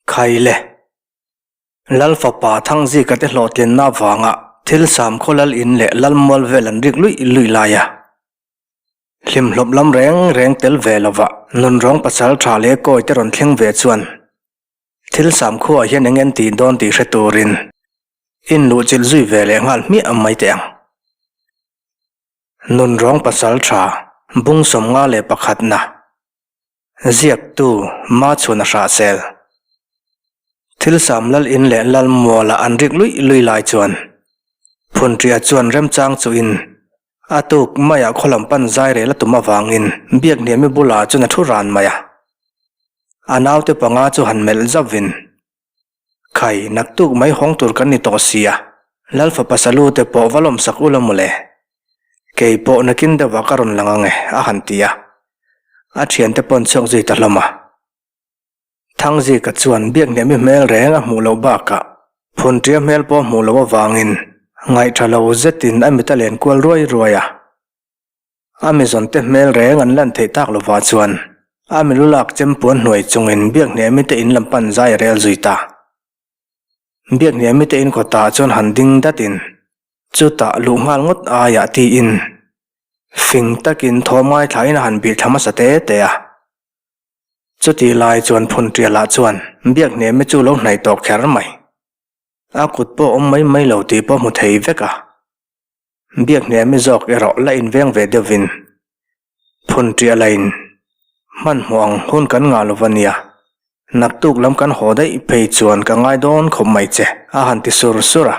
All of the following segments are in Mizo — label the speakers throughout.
Speaker 1: Khaile. Lal fapa Thangzika te hlawhtlinna avanga thil sam khaw lal in leh lal mual vel an rik luih luih lai a. Hlimhlawp lam reng reng tel ve lova nunrawng pasal tha leh kawi te rawn thleng ve chuan thil sam khuaah hian eng en tih dawn tih hre turin inluhchilh zui ve leh nghal hmiah mai teh ang. Nunrawng pasal tha bung 51 na. Ziaktu Machhun a hrahsel. Thil sam lal in leh lal mualah an rik luih luih lai chuan Phunṭia chuan remchang chuhin a tuk maiah khaw lam pan zai rel a tum avangin Biakhniami bulah chuan a thu ran mai a. A naute panga chu han melh zauhin, Khai, naktuk mai hawng tur kan ni tawh sia, Lal fapa Salu te pawh va lawmsak ula mawle. Kei pawh nakin deuhah ka rawn lang ange, a han ti a. A thiante pawn chhuak zui ta hlawm a. Thangzika chuan Biakhnemi hmel reng a hmuh loh bakah Phunṭia hmel pawh hmuh loh avangin ngaihṭha lo zetin a mit a len kual ruai ruai a. A mizawnte hmel reng an lan theih tak lovah chuan a milu lak chem puan hnuai chungin Biakhnemi te in lam pan zai a rel zui ta. Biakhnemi te in kawtah chuan han ding datin chutah luh nghal ngawt aiah tiin Fing takin thawm ngaithlain a han bih thla hmasa te te a. Chutih lai chuan Phunṭialah chuan Biakhnemi chu lo hnaih tawh kher mai. A kut pawh awm mai mai lo tih pawh hmu thei vek a. Biakhnemi zawk erawh la inveng ve deuhvin Phunṭialain hmanhmawh ang hun kan ngah lo va nia. Naktuk lam kan haw daih phei chuan ka ngai dawn khawp mai che a han ti sur sur a.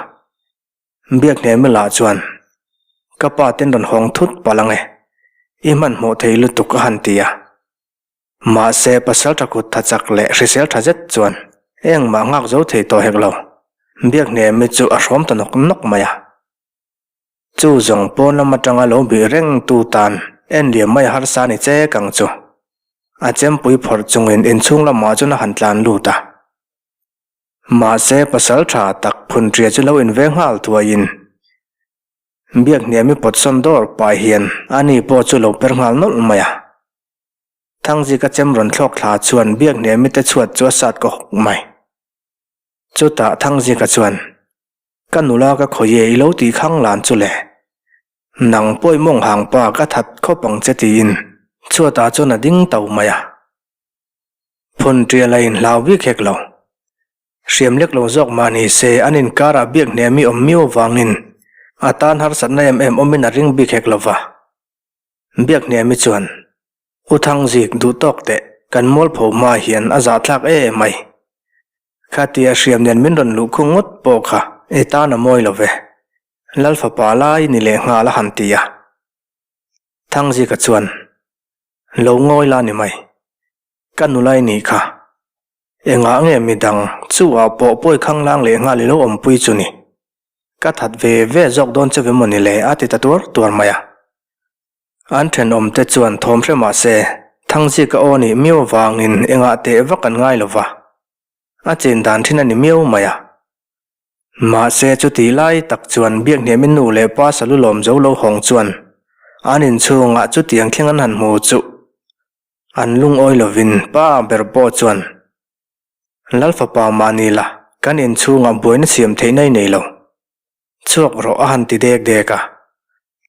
Speaker 1: Biakhnemi lah chuan, Ka pa ten rawn hawng thut palh ang e, i hmanhmawh thei lutuk a han ti a. Mahse, pasal tha kut tha chak leh hrisel tha zet chuan engmah nghak zo thei tawh hek lo. Biakhnemi chu a hrawm ta nawk nawk mai a. Chu zawng pawn lam atanga lo bih reng tu tan en liam mai a harsa ni che kang chu. A chempui phawrh chungin inchhung lamah chuan a han tlan lut a. Mahse, pasal tha tak phunṭia chu lo inveng nghal thuaiin Biakhniami pawtsawn dawr pah hian ani pawh chu lo per nghal nawlh mai a. Thangzika chem rawn thlawk thla chuan Biakhniami te chhuat chu a sat kaw hawk mai. Chutah Thangzika chuan, Ka nula ka khawi e i lo tih khang lan chu le. Nang pawih mawng hang pa ka that khawp ang che tiin chhuatah chuan a ding tau mai a. Phun ṭial a inhlau bik hek lo. Hriam lek lo zawk mah ni se an inkarah biak hnem i awm miau avangin a tan harsatna em em awmin a ring bik hek lo va. Biak hnem i chuan, U Thangzik duh tawk teh, kan mualpho hma hian a zahthlak e mai. Khatia hriam nen min rawn luh khung ngawt pawh kha i tan a mawi lo ve. Lal fapa lai ni leh nghal a han ti a. Thangzika chuan, Lo ngawi la ni mai. Ka nula i nih kha. Engah nge midang chu ah pawh pawi khanglang leh nghal i lo awmpui chu ni. Ka that ve ve zawk dawn che ve maw ni le a ti ta tuar tuar mai a. An thenawm te chuan thawm hre mah se Thangzika aw nih miau avangin engah teh vak an ngai lo va. A chin dan thin a ni miau mai a. Mahse chutih lai tak chuan Biakhniami nu leh pa salu lawm zo lo hawng chuan an inchhungah chutiang thleng an han hmu chu an lungawi lovin pa ber pawh chuan Lal fapa mahni la kan inchhungah buaina siam theihna i nei lo chhuak rawh a han ti dek dek a.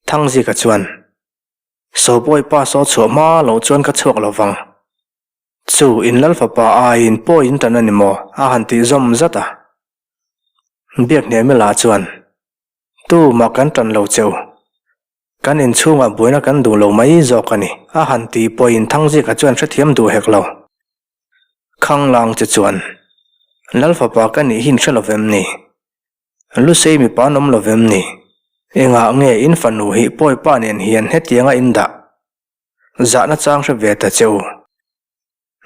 Speaker 1: Thangzika chuan Sawpawi pa saw chhuah hma loh chuan ka chhuak lo vang. Chu in lal fapa aiin pawi in tan a ni maw? a han tih zawm zat a. Biakhnemi lah chuan, Tu mah kan tan lo che u. Kan inchhungah buaina kan duh lo mai zawk a ni, a han tih pawhin Thangzika chuan hrethiam duh hek lo. Khanglang che chuan, Lal fapa ka nih hin hre lo vem ni? Lusei mipa an awm lo vem ni? Engah nge in fanu hi pawipa nen hian hetianga in dah? Zahna chang hre ve ta che u.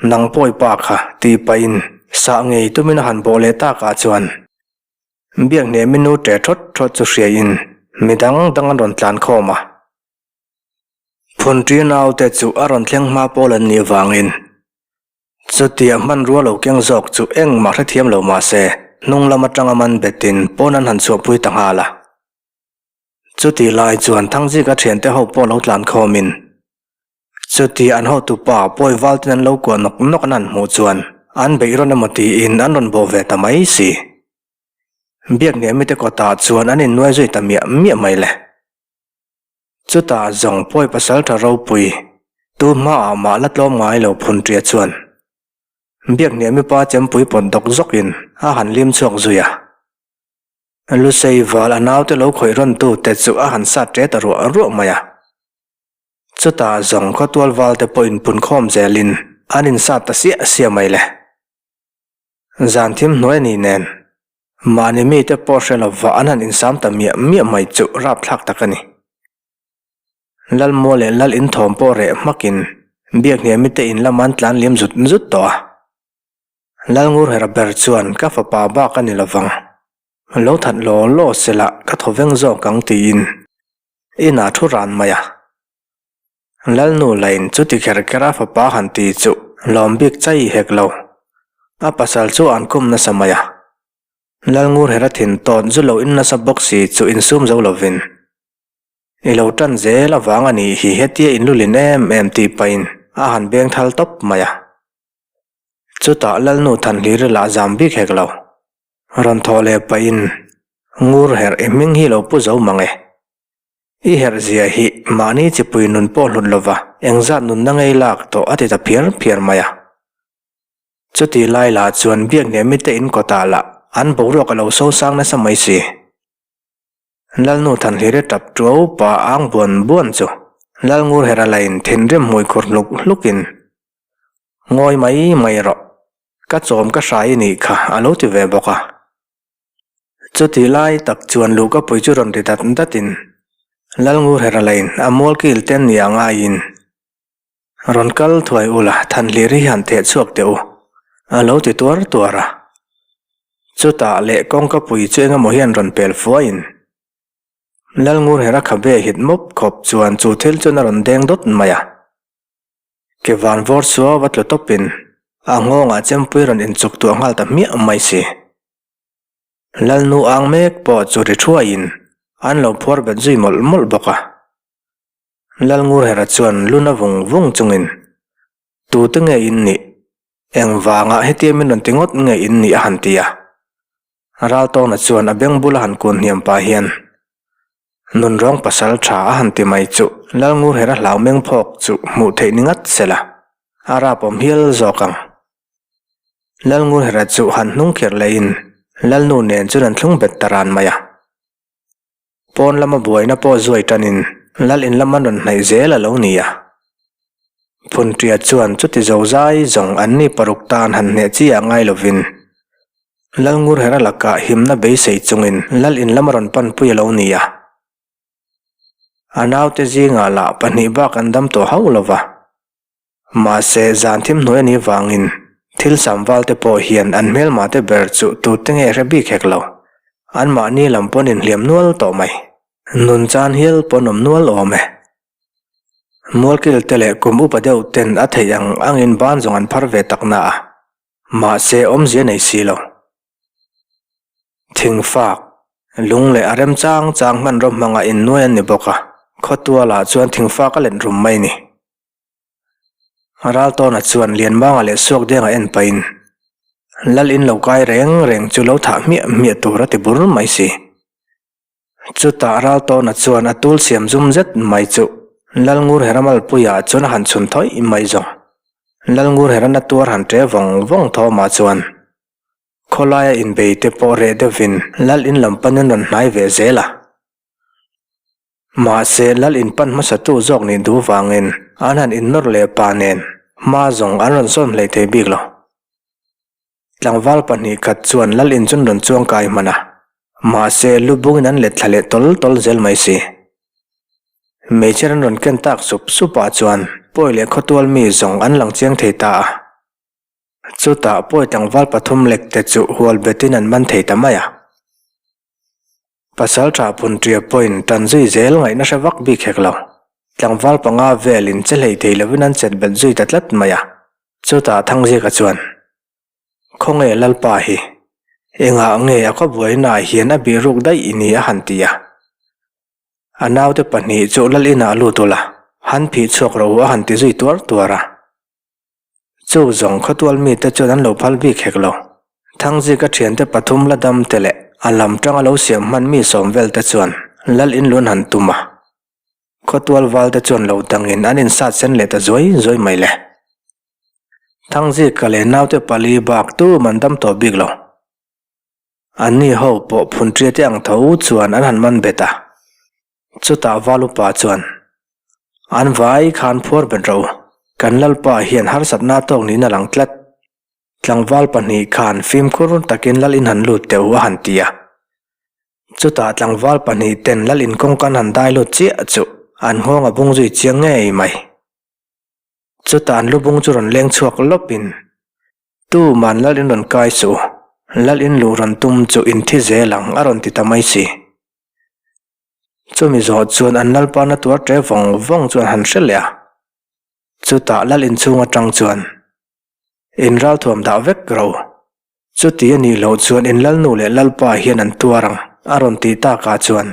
Speaker 1: Nang pawi pa kha tih pahin sah ngei tumin a han bawh leh takah chuan Biakhnemi nu ṭe ṭhawt ṭhawt chu hriaiin mi dang dang an rawn tlan khawm a. Phunṭi naute chu a rawn thleng hma pawl an nih vangin chutia hmanrua lo keng zawk chu engmah hrethiam lo mah se hnung lam aṭanga man betin pawn an han chhuahpui ta nghal a. Chutih lai chuan Thangzika thiante ho pawh lo tlan khawmin chuti an hotupa pawi valtin an lo kuah nawk nawk an han hmuh chuan an beih rawn emaw tiin an rawn bawh ve ta mai si. Biakniami te kawtah chuan an innuai zui ta miah miah mai le. Chutah zawng pawi pasaltha ropui tu hmaah mah la tlawm ngai lo phun ṭia chuan Biakniami pa chempui pawt dawk zawkin a han lim chhuak zui a. Lusei val a naute lo khawih rawn tu te chu a han sat ṭe ta ruah ruah mai a. Chutah zawng khawtual val te pawh inpun khawm zelin an insat ta siah siah mai le. Zan thim hnuai a ni nen, mahni mite pawh hre lova an han insam ta miah miah mai chu rapthlak tak a ni. Lalmual leh Lal inthawm pawh reh hmakin Biakhniami te in lam an tlan liam zut zut tawh a. Lalngurhera ber chuan ka fapa bak a ni lovang, lo that law law sela ka thaw veng zawk ang tiin inah thu ran mai a. Lalnu lain chuti kher kher a fapa han ti chu lawm bik chai hek lo. A pasal chu an khum nasa mai a. Lalngurhera thin tawt zu lo in nasa bawk si chu insum zo lovin, I lo tan zel avang a nih hi hetia in lulin em em tih pahin a han beng thal tawp mai a. Chutah Lalnu Thanhliri lah zam bik hek lo. Rawn thawh leh pahin, Ngurher i hming hi lo pu zo mang e. I herh zia hi mahni chipui nun pawh hlut lova engzat nunna ngei lak tawh a ti ta phiar phiar mai a. Chuti lai lah chuan Biakniami te in kawtah lah an boruak a lo so sang nasa mai si. Lalnu Thanhliri tap tuau pa ang buan buan chu Lalngurhera lain thinrim hmui khur hluk hlukin, Ngawi mai mai rawh, ka chawm ka hrai i nih kha a lo ti ve bawk a. Chuti lai tak chuan Lukapui chu rawn ri dat datin Lalngurhera lain a mualkil te nia ngaiin, Rawn kal thuai ula Thanhlir hi han theh chhuak teh u, a lo ti tuar tuar a. Chutah leh kawngkapui chu engemaw hian rawn pel fuaiin Lalngurhera khabe hit mawp khawp chuan chu thil chuan a rawn deng dawt mai a. Ke van vawr suau va tlu tawpin a nghawngah chempui rawn inchuk tuah nghal ta hmiah mai si. Lalnu ang mek pawh chu ri thuaiin an lo phuar bet zui mawlh mawlh bawk a. Lalngurhera chuan luna vung vung chungin, Tute nge in nih? Engvangah hetia min rawn ti ngawt nge in nih a han ti a. Raltawna chuan a beng bula han kun hniam pah hian, Nunrawng pasal tha a han ti mai chu Lalngurhera hlau meng phawk chu hmuh theih ni ngat sela, a rapawm hial zawk ang. Lalngurhera chu han hnung kher lehin Lalnu nen chuan an thlung bet ta ran mai a. Pawn lama buaina pawh zuai tanin Lal in lam an rawn hnaih zel a lo ni a. Phunṭia chuan chuti zo zai zawng an ni paruk tan han hneh chi ah ngai lovin Lalngurhera lakah himna beisei chungin Lal in lam a rawn panpui a lo ni a. A naute zingah lah pahnih bak an dam tawh hauh lova. Mahse, zan thim hnuai a nih vangin thil sam val te pawh hian an hmelma te ber chu tute nge hre bik hek lo. Anmahni lam pawn inhliam nual tawh mai. Nun chan hial pawn awm nual awm e. Mualkil te leh kum upa deuh ten a theih ang angin ban zawng an phar ve tak na a, mahse awmzia nei si lo. Thingfak, lung leh a rem chang chang hmanraw hmanga innuai an ni bawk a, khawtualah chuan thingfak a let rum mai ni. Raltawna chuan Lianmanga leh Suakdenga en pahin Lal in lo kai reng reng chu lo thah hmiah hmiah tur a ti bur mai si. Chutah Raltawna chuan a tul siam zum zet mai chu Lalngurhera malpuiah chuan a han chhun thawih mai zawng. Lalngurhera na tuar han ṭe vawng vawng thawmah chuan khawlaia inbei te pawh reh deuhvin Lal in lam panin rawn hnai ve zel a. Mahse, Lal in pan hmasatu zawk nih duh vangin an han innawr leh pa nen hma zawng an rawn sawn hlei thei bik lo. Tlangval pahnih khat chuan Lal in chun rawn chuang kai hman a, mahse lu bungin an let thla leh tawl tawl zel mai si. Hmeichhe an rawn ken tak sup sup ah chuan pawi leh khawtual mi zawng an lang chiang thei ta a. Chutah pawi tlangval pathum lek te chu hual betin an man thei ta mai a. Pasal tha phun ṭia pawhin tan zui zel ngaihna hre vak bik hek lo. Tlangval panga velin che hlei thei lovin an chet bet zui ta tlat mai a. Chutah Thangzika chuan, Khawnge Lalpa hi, engah nge a khawbuainaah hian a bih ruk daih i ni a han ti a. A naute pahnih chu Lal inah lut ula, han phih chhuak ro a han ti zui tuar tuar a. Chu zawng khawtual mite chuan an lo phal bik hek lo. Thangzika thiante pathum la dam te leh a lam tanga lo siam hman mi sawm vel te chuan lal in lun han tum a. Khawtual val te chuan lo dangin an insat sen leh ta zuai zuai mai le. Thangzika leh naute pali bak tum an dam tawh bik lo. Anni ho pawh phunṭia te ang tho chuan an han man bet a. Chutah val upa chuan, An vai khan phuar bet ro, kan lalpa hian harsatna tawk niin a lang tlat. Tlangval pahnih khan fimkhur takin lal in han lut teuh a han ti a. Chutah tlangval pahnih ten lal in kawngka an han dai lut chiah chu an nghawng a bung zui chiang ngei mai. Chutah an lubung chu rawn leng chhuak lawpin, Tuman lal in rawn kai suh u, lal in luh rawn tum chu in thi zel ang a rawn ti ta mai si. Chumi zawh chuan an lalpa na tuar ṭe vawng vawng chuan han hre leh a. Chutah lal inchhung aṭang chuan in ralthuam dah vek ro. Chuti a nih loh chuan in lalnu leh lalpa hian an tuar ang a rawn tih takah chuan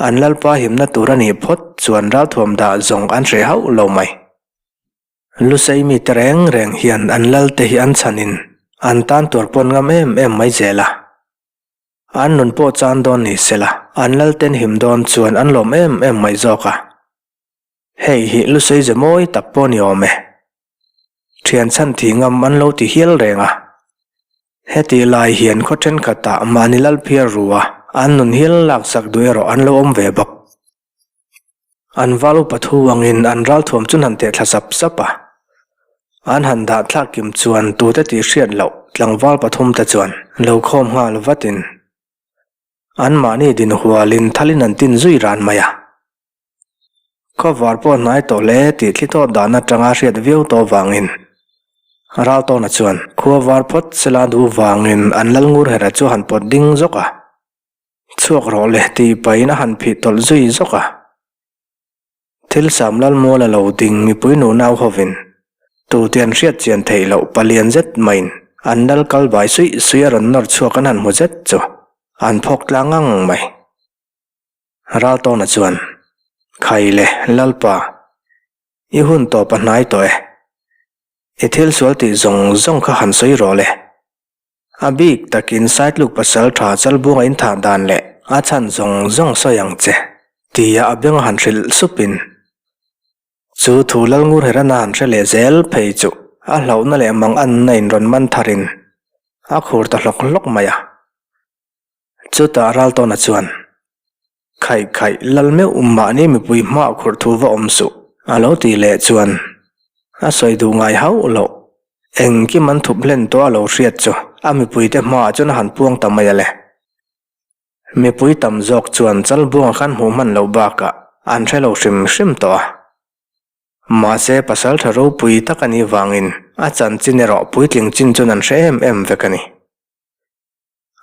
Speaker 1: an lalpa himna tur a nih phawt chuan ralthuam dah zawng an hreh hauh lo mai. Lusei mite reng reng hian an lalte hi an chhanin an tan tuar pawn ngam em em mai zel a. An nun pawh chan dawn ni se la, an lalten him dawn chuan an lawm em em mai zawk a. Hei hi lusei ze mawi tak pawh ni awm e. Thian chhan thi ngam an lo ti hial reng a. Heti lai hian khaw thenkhatah mahni lal phiar ru a, an nun hial laksak duh erawh an lo awm ve bawk. An val upa thu angin an ralthuam chu han teh thla sap sap a. An han dah thlak kim chuan tute tih hriat loh tlangval pathum te chuan lo khawm nghal vatin anmahni din hualin thalin an tin zui ran mai a. Khawvar pawh hnai tawh hle tih thli tawt dan atanga hriat viau tawh vangin Raltawna chuan khua var phawt sela duh vangin an lal ngur hera chu han pawt ding zawk a. Chhuak rawh le tih pahin a han phih tawlh zui zawk a. Thil sam lal mual a lo ding mipui nu nau hovin tute an hriat chian theih loh palian zet maiin an lal kal bai suih suih a rawn nawr chhuak an han hmu zet chu an phawk tlang ngang mai. Raltawna chuan, Khai le, Lalpa, i hun tawp a hnai tawh e. I thil sual tih zawng zawng kha han sawi rawh le. A bik takin Saitluk pasal tha Chalbuanga in thah dan leh a chhan zawng zawng sawi ang che, tia a beng a han hrilh supin chu thu Lalngur Herana han hre leh zel phei chu a hlauhna leh mang anna in rawn man tharin a khur ta hlawk hlawk mai a. Chutah Raltawna chuan, Khaih khaih, lal meuh mahni mipui hmaah khurh thu va awm suh, a lo ti leh chuan a sawi duh ngai hauh loh. Engkim an thup hlen tawh a lo hriat chu a mipuite hmaah chuan a han puang ta mai a le. Mipui tam zawk chuan Chalbuanga khan hmuh hman loh bakah an hre lo hrim hrim tawh a. Mahse pasal tha ropui tak a nih vangin a chanchin erawh puitling chin chuan an hre em em vek a ni.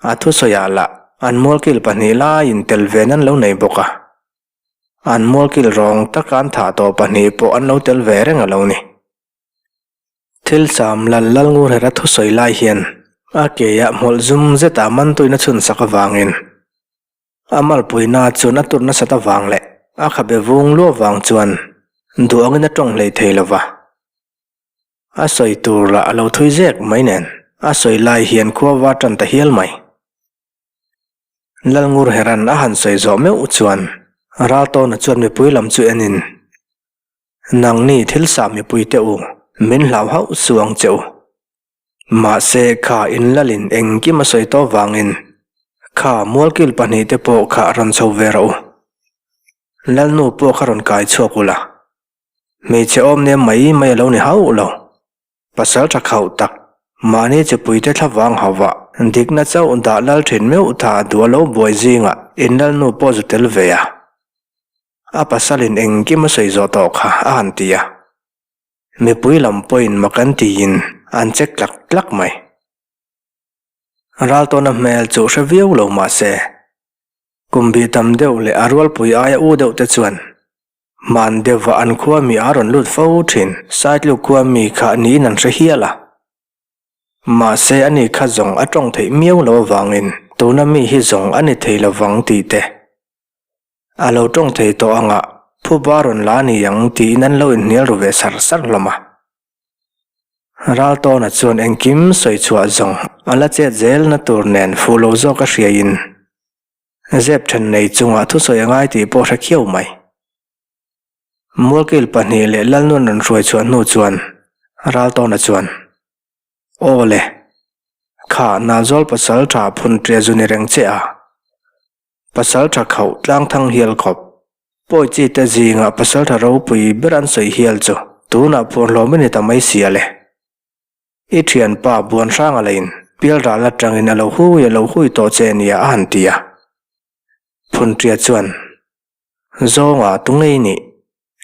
Speaker 1: A thusawiah lah an mualkil pahnih laiin tel ve nan lo nei bawk a. An mualkil rawng taka an thah tawh pahnih pawh an lo tel ve reng a lo ni. Thil cham lal lal Ngurhera thusawi lai hian a keah hmawlh zum zetah mantuin a chhun sak avangin a malpuina chuan a tur nasat avang leh a khabe vung luah vang chuan duh angin a tawng hlei thei lova. A sawi tur lah a lo thui zek mai nen, a sawi lai hian khua va tan ta hial mai. Lalngur Heran a han sawi zawh meuh chuan Raltawna chuan mipui lam chu enin, Nangni thil sah mipui te u, min hlau hauh su ang che u. Mahse kha in lalin engkim a sawi tawh vangin kha mualkil pahnihte pawh kha rawn chho ve rawh u. Lalnu pawh kha rawn kai chhuak ula. Hmeichhe awm nem mai mai a lo ni hauh lo. Pasal tha khauh tak, mahni chipuite thla vang hauh ah dikna chauh dah lal thin meuh tha duh a lo buai zingah in lalnu pawh zu tel ve a. A pasalin engkim a sawi zawh tawh kha a han ti a. Mipui lam pawhin mak an tiin an check tlak tlak mai. Raltawna hmel chu hre viau lo mah se, kum bih tam deuh leh a rualpui aia u deuh te chuan Hman deuhvah an khua mi a rawn lut fo thin. Saitluk khua mi kha niin an hre hial a. Mahse ani kha zawng a tawng theih miau lo avangin tuna mi hi zawng a ni thei lovang tih te. A lo tawng thei tawh anga phuba rawn la ni ang tiin an lo inhnial ru ve sar sar hlawm a. Raltawna chuan engkim sawi chhuah zawng a la chet zelna tur nen fuh lo zawk a hriaiin zep then nei chungah thusawi a ngai tih pawh hre khiau mai. Mualkil pahnih leh Lalnuan rawn hruai chhuah hnu chuan Raltawna chuan, Aw le, kha Nalzawl pasal tha phun ṭia zu ni reng che a, pasal tha khauh tlang thang hial khawp, pawi chi te zingah pasal tha ropui ber an sawi hial chu tunah phur hlawm i ni ta mai sia le. I thianpa buan hranga leiin pial ral atangin a lo hui a lo hui tawh che nia a han ti a. Phun ṭia chuan, Zawnga tu ngei nih,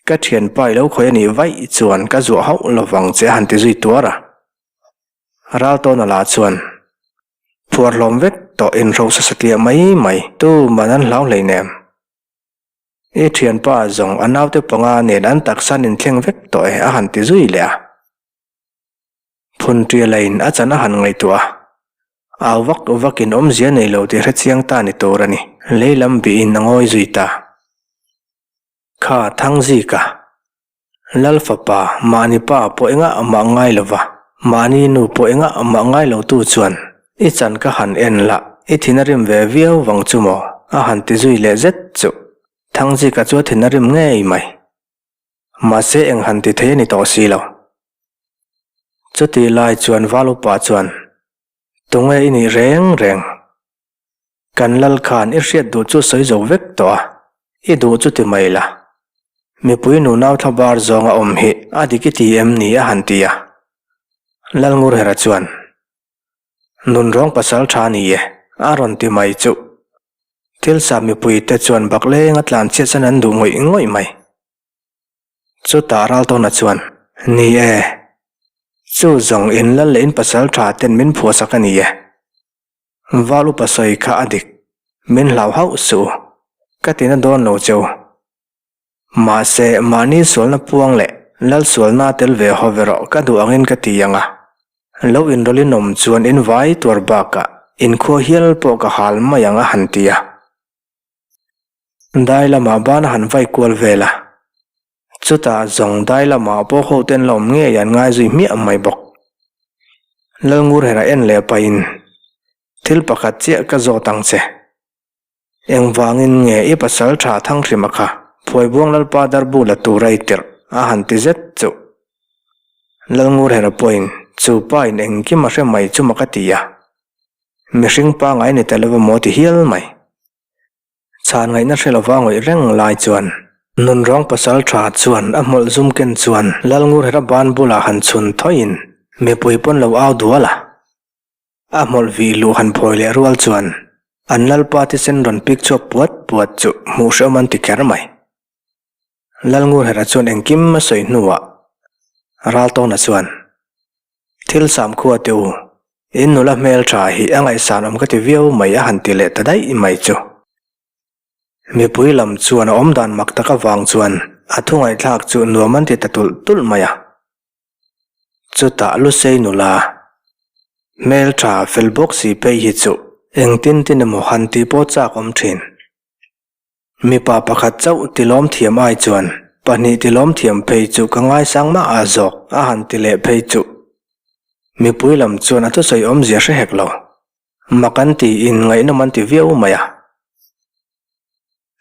Speaker 1: ka thianpa i lo khawi a nih vaih chuan ka zuah hauh lovang che a han ti zui tuar a. Raltawna lah chuan, Phuar hlawm vek tawh inhrosa satliah mai mai tu man an hlau hleinem. I thianpa zawng a naute panga nen an taksa an inthleng vek tawh e a han ti zui leh a. Phun ṭialaiin a chan a han ngaihtuah a, au vak vakin awmzia nei lo tih hre chiang ta ni tur a ni. Lei lam bihin a ngawi zui ta. Kha Thangzika, Lal fapa, mahni pa pawh engah mah ngai lo va, mahni nu pawh engah mah ngai lo tu chuan i chan ka han en lah, i thin a rim ve viau vang chu maw? a han ti zui leh zet chu. Thangzika chu a thin a rim ngei mai. Mahse eng han ti thei a ni tawh si lo. Chutih lai chuan Val upa chuan, Tunge i nih reng reng? Kan lal khan i hriat duh chu sawi zo vek tawh a, i duh chu ti mai la. Mipui nunau thla bar zawnga awm hi a dik i ti em ni a han ti a. Lalngurhera chuan, Nunrawng pasal tha ni e, a rawn ti mai chu. Thilsa mipuite chuan baklenga tlanchhiat san an duh ngawih ngawih mai. Chutah Raltawna chuan, Ni e, chu zawng in lal leh in pasal tha ten min phuahsak a ni e. Val upa sawi kha a dik, min hlau hauh suh u, ka ti na dawn lo che u. Mahse, mahni sualna puang leh lal sualna tel ve haw ve rawh ka duh angin ka ti ang a. Lo inrawlh in awm chuan in vai tuar bakah inkhua hial pawh ka hal mai ang a han ti a. Dai lamah ban a han vai kual vel a, chutah zawng dai lamah pawh ho ten la awm ngei an ngai zui hmiah mai bawk. Lalngurhera en leh pahin, Thil pakhat chiah ka zawt ang che. Engvangin nge i pasal tha Thanghrima kha Phuaibuang Lalpa darbu la tura i tirh a han ti zet chuh. Lalngurhera pawhin chu pa in engkim a hre mai chu mak a ti a, mihring pangai ni ta lova maw ti hial mai. Chhan ngaihna hre lova ngawih reng lai chuan Nunrawng pasal tha chuan a hmawlh zum ken chuan Lalngurhera ban bulah han chhun thawiin mipui pawn lo au dual a. A hmawlh vih luh han phawi leh rual chuan an Lalpa thisen rawn pik chhuak puat puat chu hmuh hrehawm an ti kher mai. Lalngurhera chuan engkim a sawi hnuah Raltawna chuan, Thil samkhua te u, in nula hmeltha hi a ngaihsan awm ka ti viau mai a han ti leh ta daih mai chu. Mipui lam chuan a awmdan mak tak avang chuan a thu ngaihthlak chu nuam an ti ta tulh tulh mai a. Chutah Lusei nula hmeltha fel bawk si phei hi chu engtin tin emaw han tih pawh chak awm thin. Mipa pakhat chauh tilawm thiam ai chuan pahnih tilawm thiam phei chu ka ngaisang mah a zawk a han ti leh phei chu. Mipui lam chuan a thusawi awmzia hre hek lo. Mak an tiin ngaihnawm an ti viau mai a.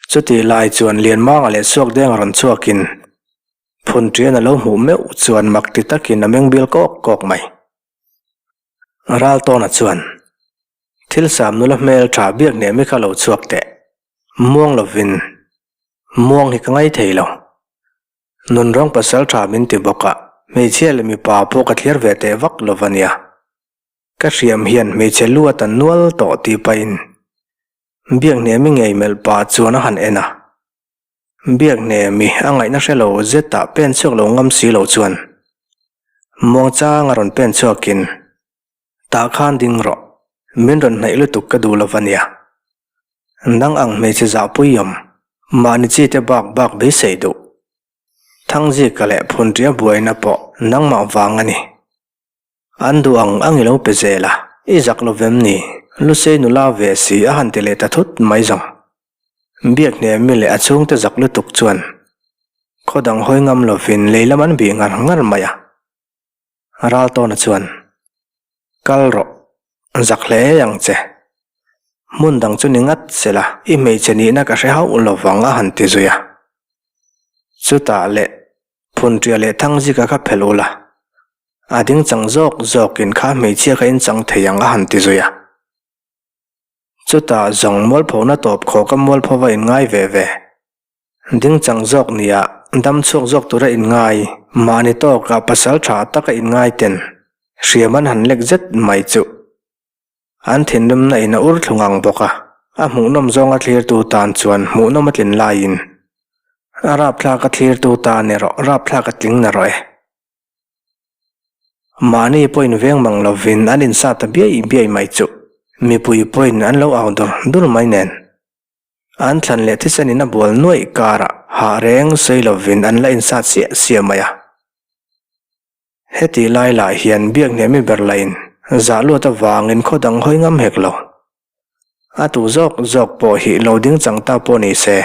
Speaker 1: Chutih lai chuan Lianmanga leh Suakdenga rawn chhuakin Phunṭian a lo hmuh meuh chuan mak ti takin a meng bial kawk kawk mai. Raltawna chuan, Thil sam nula hmel tha biak nen mi kha lo chhuak teh. Muang lovin, Muang hi ka ngai thei lo. Nunrawng pasal tha min ti bawk a, hmeichhia leh mipa pawh ka thliar ve teh vak lo va nia. Ka hriam hian hmeichhe lu a tan nual tawh tih pahin Biakhnemi ngei melh pah chuan a han en a. Biakhnemi a ngaihna hre lo zetah pen chhuak lo ngam si lo chuan muangchang a rawn pen chhuakin, Tah khan ding rawh, min rawn hnaih lutuk ka duh lo va nia. Nang ang hmeichhe zahpui awm, mahni chi te bak bak beisei duh. Thangzika leh Phunṭia buaina pawh nangmah vang a ni. An duh ang ang i lo pe zel a, i zak lo vem ni? Lusei nula ve si a han ti leh ta thut mai zawng. Biakhnemi leh a chhungte zak lutuk chuan khaw dang hawi ngam lovin lei lam an bih ngar ngar mai a. Raltawna chuan, Kal rawh, zak hle ang che. Hmun dang chu ni ngat se la, i hmeichhe nihna ka hre hauh lo vang a han ti zui a. Chutah leh Phunṭia leh Thangzika kha phelh ula, a ding chang zawk zawkin kha hmeichhia kha in chang thei ang a han ti zui a. Chutah zawng mualphona tawp khawka mualphova inngai ve ve. Ding chang zawk nia dam chhuak zawk tura inngai, mahni tawkah pasal tha taka inngai ten hriam an han lek zet mai chu. An thinrimna in a ur thlu ngang bawk a, a hmuhnawm zawnga thlirtu tan chuan hmuhnawm a tlin laiin a rapthlak a thlirtu tan erawh rapthlak a tling na rawh e. Mahni pawhin veng mang lovin an insa ta biai biai mai chu mipui pawhin an lo au dur dur mai nen. An thlan leh thisen in a bual nuaih karah hah reng sawi lovin an la insat siah siah mai a. Heti lai lah hian Biaknemi ber lahin zah luat avangin khaw dang hawi ngam hek lo. A tu zawk zawk pawh hi lo ding chang ta pawh ni se,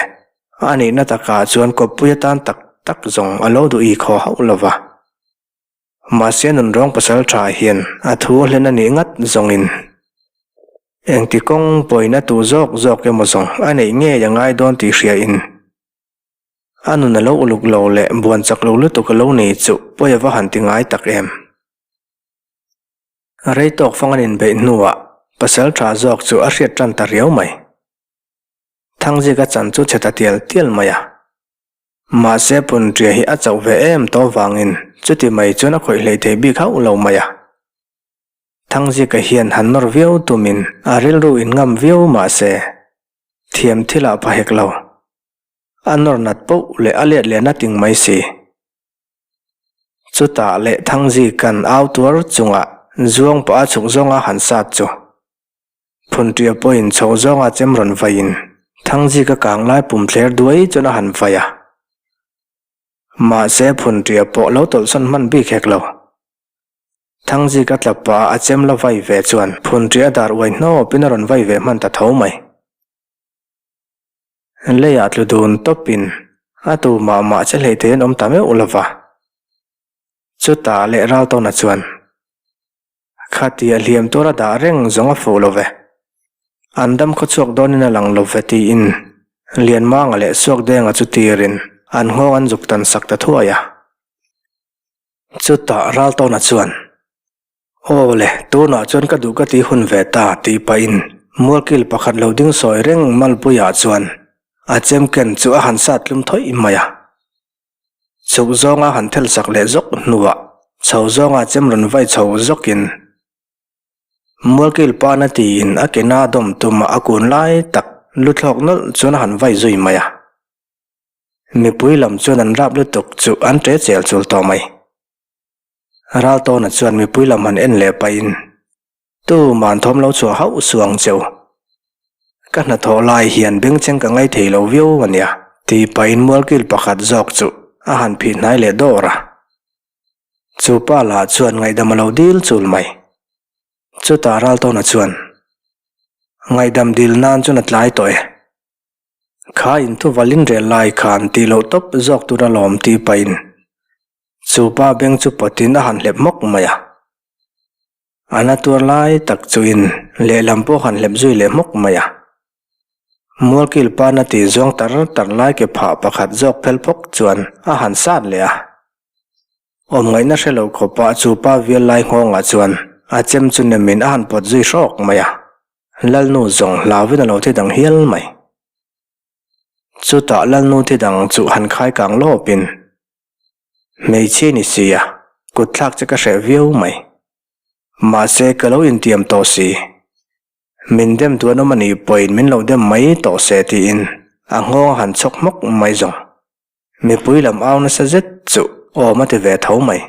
Speaker 1: a nihna takah chuan kawppui atan tak tak zawng a lo duh i khaw hauh lo va. Mahse nunrawng pasal tha hian a thu a hlen a nih ngat zawngin engti kawng pawhin a tu zawk zawk emaw zawng a neih ngei a ngai dawn tih hriain A nun a lo uluk lo leh buan chak lo lutuk a lo nei chu pawi a va han ti ngai tak em. Rei tawk fang an inbeih hnuah pasal tha zawk chu a hriat tan ta riau mai. Thangzika chan chu chhe ta tial tial mai a. Mahse Punṭia hi a chauh ve em tawh vangin chuti mai chuan a khawih hleih thei bik hauh lo mai a. Thangzika hian han nawr viau tumin a rilru inngam viau mahse thiam thilah pha hek lo. A nawr nat poh leh a let leh na ting mai si. Chutah leh Thangzi kan au tuar chungah zuang pah a chhuk zawnga han sat chu. Phunṭia pawhin chho zawnga chem rawn vaiin Thangzi ka kang lai pum thler duai chuan a han vai a. Mahse Phunṭia pawh lo tawlhsawn hman bik hek lo. Thangzi ka tla pah a chem la vai ve chuan Phunṭia dar uai hnawpin a rawn vai ve hman ta tho mai. Leiah tlu dun tawpin a tu mah mah che hlei thei an awm ta meuh lo va. Chutah leh Raltawna chuan, Khatia hliam tur a dah reng zawng a fuh lo ve. An dam khaw chhuak dawnin a lang lo ve tiin Lianmanga leh Suakdenga chu tirin an nghawng an zuk tan sak ta thuai a. Chutah Raltawna chuan, Aw le, tunah chuan ka duh ka ti hun ve ta tih pahin mualkil pakhat lo ding sawi reng Malpuia chuan a chem ken chu a han sat tlum thawih mai a. Chhuk zawnga han thel sak leh zawk hnuah chho zawnga chem rawn vai chho zawkin mualkil pana tiin a ke na dawm tuma a kun lai tak lu thlawk nawlh chuan a han vai zui mai a. Mipui lam chuan an rap lutuk chu an ṭe chel chul tawh mai. Raltawna chuan mipui lam han en leh pahin, Tu man thawm lo chhuah hauh suh ang cheu. Ka hnathawh lai hian bengchheng ka ngai thei lo viau a nia, tih pahin mualkil pakhat zawk chu a han phih hnai leh dawr a. Chu pa lah chuan ngaihdam a lo dil chul mai. Chutah Raltawna chuan, Ngaihdam dil nan chuan a tlai tawh e. Kha inthuvalin rel lai khan tih loh tawp zawk tur alawm tih pahin chu pa beng chu pawtin a han hlep hmawk mai a. A na tuar lai tak chuin lehlam pawh han hlep zui leh hmawk mai a. Mualkil pana tih zawng tar tar lai ke phah pakhat zawk phel phawk chuan a han sat leh a. Awmngaihna hre lo khawpa chu pa vial lai nghawngah chuan a chem chu nemin a han pawt zui hrawk mai a. Lalnu zawng hlauvin a lo thi dang hial mai. Chutah Lalnu thi dang chu han khai kang lawpin, Hmeichhia ni si a, kut thlak che ka hreh viau mai. Mahse ka lo intiam tawh si. Min dem duan awm a nih pawhin min lo dem mai tawh se tiin a nghawng a han chhawk hmawk mai zawng. Mipui lam au nasa zet chu awm a ti ve tho mai.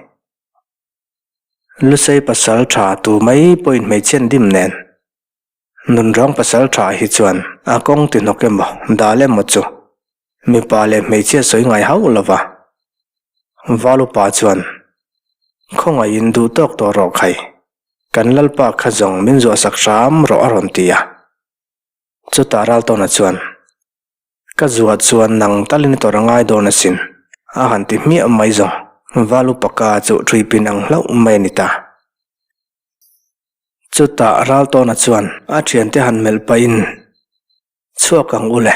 Speaker 1: Lusei pasal tha tu mai pawhin hmeichhian dim nen. Nunrawng pasal tha hi chuan a kawng ti hnawk emaw dal emaw chu mipa leh hmeichhia sawi ngai hauh lo va. Valupa chuan, Khawngaihin duh tawk tawh rawh khai, kan lalpa kha zawng min zuahsak hram rawh a rawn ti a. Chutah Raltawna chuan, Ka zuah chuan nang talin i tawrh a ngai dawn asin, a han ti hmiah mai zawng. Valupaka chu ṭhuipin ang hlauh mai a ni ta. Chutah Raltawna chuan a ṭhiante han melh pahin, Chhuak ang u le.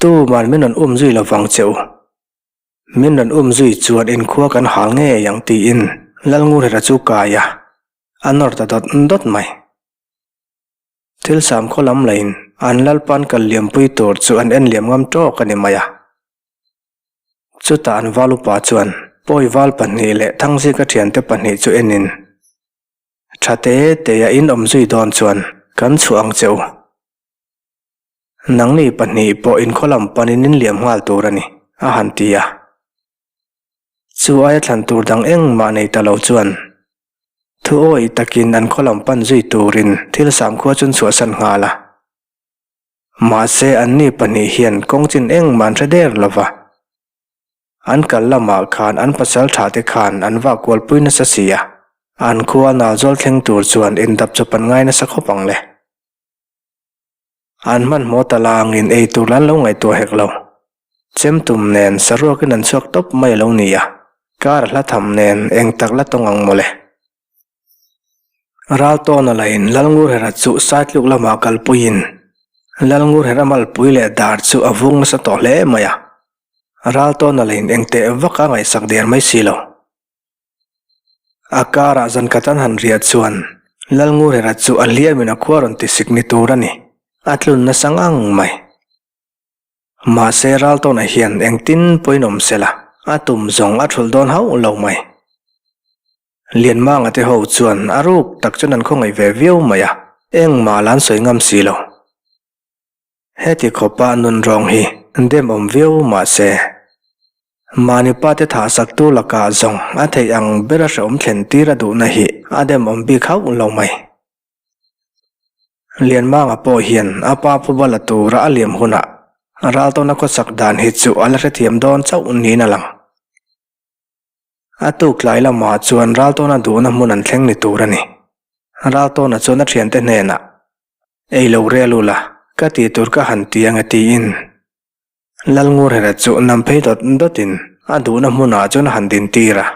Speaker 1: Tuman min rawn um zui lovang che u. Min rawn um zui chuan inkhua kan hal ngei ang tiin Lalngurhera chu kai a, a nawr ta dawt dawt mai. Thil sam khaw lam lahin an lalpan kal liampui tur chu an en liam ngam tawk a ni mai a. Chutah an val upa chuan pawi val pahnih leh Thangzika thiante pahnih chu enin, Tha te te a in awm zui dawn chuan kan chhuah ang che u. Nangni pahnih pawh inkhaw lam panin in liam nghal tur a ni, a han ti a. Chu aia thlan tur dang engmah nei ta lo chuan thu awih takin an khaw lam pan zui turin thil samkhua chu an chhuahsan nghal a. Mahse anni pahnih hian kawng chin engmah an hre der lo va. An kal lamah khan an pasal tha te khan an vah kualpui nasa si a, an khua nalzawl thleng tur chuan indap chawp an ngai nasa khawp ang le. An hmanhmawh ta langin ei tur lan lo ngaihtuah hek lo. Chemtum nen saruakin an chhuak tawp mai a lo ni a, kar a hla tham nen eng tak la tawng ang mawle. Raltawna lahin Lalngurhera chu Saitluk lamah kalpuiin Lalngurhera malpui leh dar chu a vung nasa tawh hle mai a, Raltawna lahin eng teh vak a ngaihsak der mai si lo. A karah zan khat an han riah chuan Lalngurhera chu a hliamin a khua rawn tisik ni tur a ni, a tlun nasa ngang mai. Mahse Raltawna hian engtin pawhin awm se la, a tum zawng a thulh dawn hauh lo mai. Lianmanga te ho chuan a ruk tak chuan an khawngaih ve viau mai a, engmah la an sawi ngam si lo. Heti khawpa nunrawng hi dem awm viau mahse, mahni pa te thahsaktu lakah zawng a theih ang bera hrehawm thlen tir a duhna hi a dem awm bik hauh lo mai. Lianmanga pawh hian a pa phuba la tura a liam hunah Raltawna khawsak dan hi chu a la hrethiam dawn chauh niin a lang. A tuk tlai lamah chuan Raltawna duhna hmun an thleng ni tur a ni. Raltawna chuan a thiante hnenah, Ei lo rel ula, ka tih tur ka han ti ang e tiin Lalngurhera chu nam phei dawt dawtin a duhna hmunah chuan a han dintir a.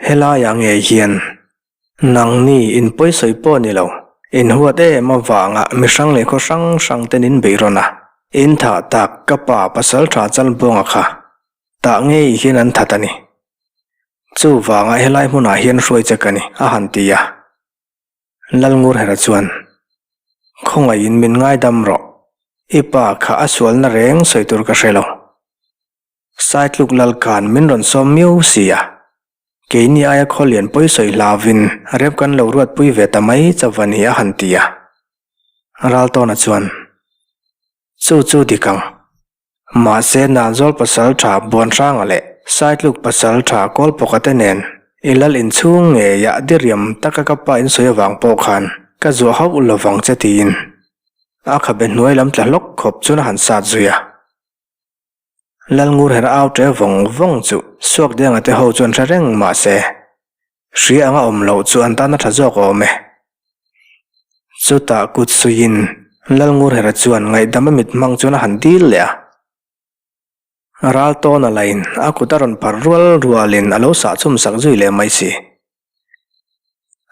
Speaker 1: Helaiah ngei hian nangni in pawisawi pawh ni lo, in huat em avanga mi hrang leh khaw hrang hrang ten in beih rawn a, in thah tak ka pa pasal tha Chalbuanga kha tah ngei hian an that a ni. Chuvanga helai hmunah hian hruai che ka ni, a han ti a. Lalngurhera chuan, Khawngaihin min ngaidam rawh, i pa kha a sualna reng sawi tur ka hre lo. Saitluk Lalkhan min rawn sawm miau si a, keini aia khawlian pawi sawi hlauvin rep kan lo ruatpui ve ta mai chauh a ni a han ti a. Raltawna chuan, Chu chu dik ang. Mahse Nalzawl pasal tha Buanhranga leh Saitluk pasal tha Kawlpawka te nen i lal inchhung ngeiah diriam taka ka pa in sawi avang pawh khan ka zuah hauh lovang che tiin a khabe hnuai lam tla hlawk khawp chuan a han sat zui a. Lalngurhera au ṭe vawng vawng chu Suakdenga te ho chuan hre reng mah se, hria anga awm loh chu an tan a ṭha zawk awm e. Chutah kut suiin Lalngurhera chuan ngaihdam a mit hmang chuan a han dil leh a. Raltawna lain a kut a rawn phar rual rualin a lo sah chhum sak zui leh mai si.